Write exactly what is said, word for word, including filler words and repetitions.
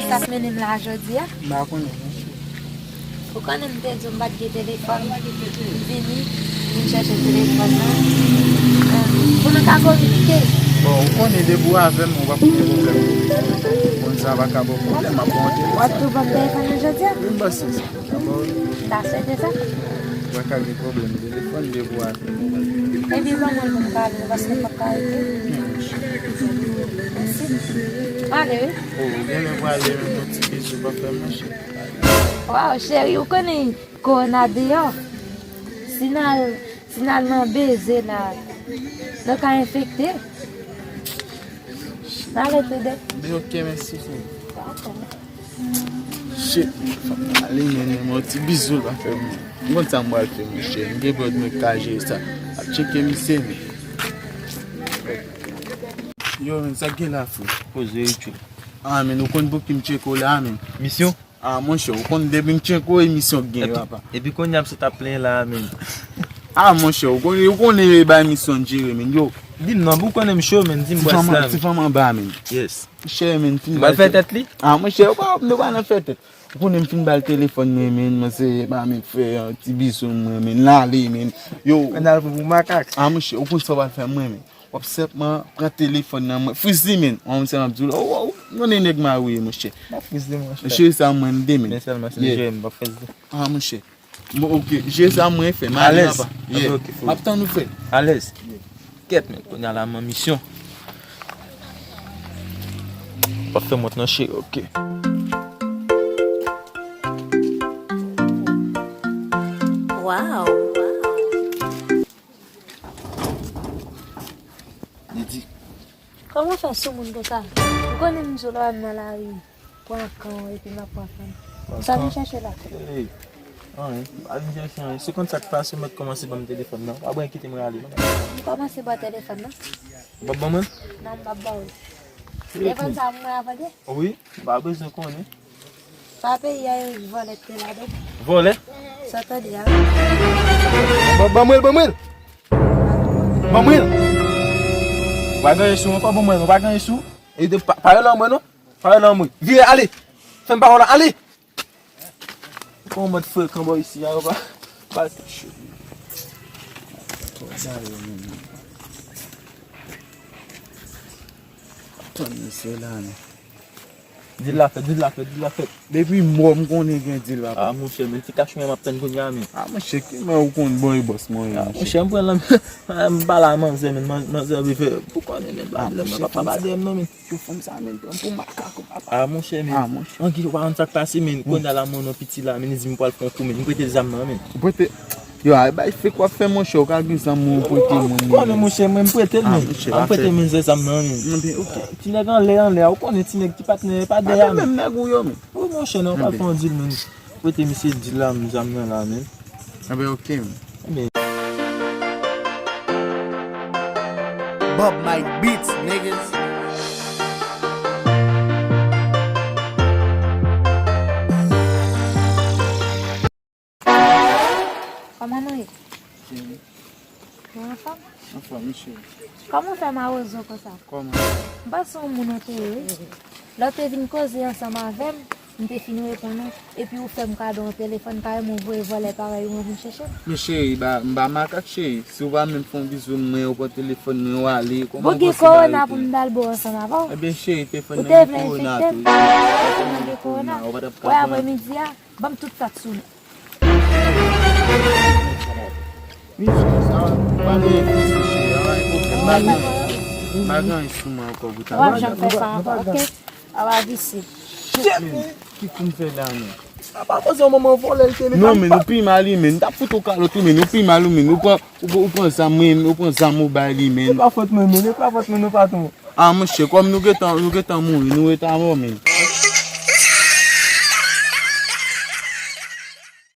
Sa k mennen m la jodi a? M pa konnen, non, cheri. Ou konnen m te di w m pa t gen telefòn. M vini, m vin chèche telefòn nan. Em, pou nou ka kominike. Bon, ou konnen depi w avè m, ou p ap gen pwoblèm. Moun sa pa ka ba w pwoblèm, m ap ba w yon telefòn. W ap tou ban m telefòn nan jodi a? Wi, m panse sa. M ta swete sa. Ou pa ka gen pwoblèm, telefòn depi w avè m. Epi ban mwen l pou m ka ale, paske m p ap ka rete. Mèsi. Mwen ale, wi. Oh, ou gen lè prale, menm yon ti bizou pa fè m, monchè. Waw, cheri, ou konnen kowona deyò. Si n al, si n al nan beze la, nou ka enfekte. N ale tou de. Be, ok, mèsi, cheri. Shit, fòk m ale, men, men, yon ti bizou l pa fè m. M konn sa m pral fè, monchè. M gen bròd mwen k ka jere sa. Ap tcheke misye, men. Yo, men, sa k gen la, frè? Poze, wi, tchou. Ah, men, ou konn pou ki m tcheke w la, men. Misyon? Ah, monchè, ou konn depi m tcheke w, emisyon k gen, papa. Epi kounye a, misye t ap plenyen la, men. Ah, monchè, ou konnen, ou konnen e bay misyon n jere, men, yo. Di m non, pou konnen m cho, men, di m bwès la, men. Ti fanm anba, men. Yes. Chè, men, fin ba l fè tèt li? Ah, monchè, ou pa, nou pa nan fè tèt. Ou konnen m fin ba l telefòn mwen, men, mwen se pa men fè yon ti bizou mwen, men, l ale, men. Yo. Mwen al pou makak. Ah, monchè, ou konn sa w pral fè mwen, men. W ap senpman pran telefòn nan mwen. Friz li, men. Mwen, se m ap di w la, ou, ou, ou konnen nèg mari w ye, monchè. Pa friz li, monchè. Cheri sa mwen de, men. Men sèlman si l jere m, pa friz li. Ah, monchè. Bon, ok. Jere sa mwen fè. M ale, papa. Yeah. Ok, ok, m ap tann ou, frè. Alèz. Kèt, men, kounye a la, m an misyon. Pa fè m wont non, cheri, ok. Wow. Li di. Kòman fè sou moun konsa? Ou konnen m sou lò a m nan lari. Pran kan epi m ap pran fanm. Sa vin chèche la? Hey. Anyen. M pa vin chèche anyen. Se konn sa k pase, ou mèt kòmanse ban m telefòn nan. Pa bwen kite m rale, non. M kòmanse ba w telefòn nan? Ou p ap ban mwen? Non, m p ap ba w. Telefòn sa mwen avè de? Wi, m pa bezwen konnen. Pa peyi a yo vòlè te ladan. Vòlè? Sa tande a. Ban, ban mwen l, ban mwen l. Ban mwen l. Ou pa gen anyen sou mwen, pa ban mwen l, ou pa gen anyen sou. E de, pa, pa rele anmwe non. Pa rele anmwe. Vire, ale. Fè m pawòl la, ale. Kon mòd frekan bò isi a, yo pa, pa cho. Tann misye la, non. Dil la fèt, dil la fèt, dil la fèt. Depi mò, m konnen gen dil, papa. Ah, monchè, men ti kachonè m ap tann kounye a, men. Ah, monchè, ki mwen ou konn bon e bòs mwen ye, ah, monchè, m pran lan, m pale a manzè, men, man-, manzè vle fè, pou konnen, men, pa dèyè m, papa, pa dèyè m, non, men. Yo, fanm sa, men, pran pou makak, papa. Ah, monchè, men. Ah, monchè. Angi, ou pa konn sa k pase, men. Kounye a la, mwen, non, piti la, men, li di m pral fè yon kou, men. M prete zam nan, men. Ou prete. Yo, ay bay fek w ap fè, monchè, ou ka gen zam ou prete moun. Konnen, monchè, mwen m prete l, men. M prete men zam nan, men. Ti nèg anlè, anlè a, ou konnen ti nèg ki patnè pa dèyè a, men. Menm nèg ou yo, men. Wi, monchè, non, pral fè yon dil, men. Prete misye dil la, men, zam nan la, men. Enben, ok, men. Bob Mike Beats, niggas. Kòman nou ye? Byen. Nou anfòm? Anfòm, wi, cheri. Kòman w fè mawozo konsa? Kòman? M panse yon moun ou te ye, wi. Lè w te vin koze ansanm avè m, m te fin reponn ou, epi ou fè m kado yon telefòn, kare m ou voye vòlè parèy ou an vin chèche m. Men cheri, ba, m pa makak, cheri. Si w pa menm fè yon bizou mwen, ou pran telefòn mwen, ou ale, kòman w panse m pa rete? Bon, gen kowona pou m t al bo ansanm avè w? Ebyen, cheri, telefòn nan gen kowona tou. Ou te vle enfekte m? Telefòn nan gen kowona? Ou pa t ap ka pran. Wè, aprèmidi a, ban m tout sa k sou nou. Wi, cheri, sa va. Pale plis, cheri, a, pa gen pwoblèm. Pa gen, pa gen anyen sou mwen ankò pou ta. W ap janm fè sa ankò, ok? A va visye. Shit, men. Ki kou m fè la, non? Sa pa poze yon manman vòlè l te, men. Non, men ou pi mal, men. M t ap fout ou kalòt, wi, men. Ou pi mal, wi, men. Ou pran, ou, ou pran zam, men. Ou pran zam, ou bay li, men. Se pa fòt mwen, men. Se pa fòt mwen, non, patwon. Ah, monchè, kòm nou gentan, nou gentan mouri, nou ret amò, men.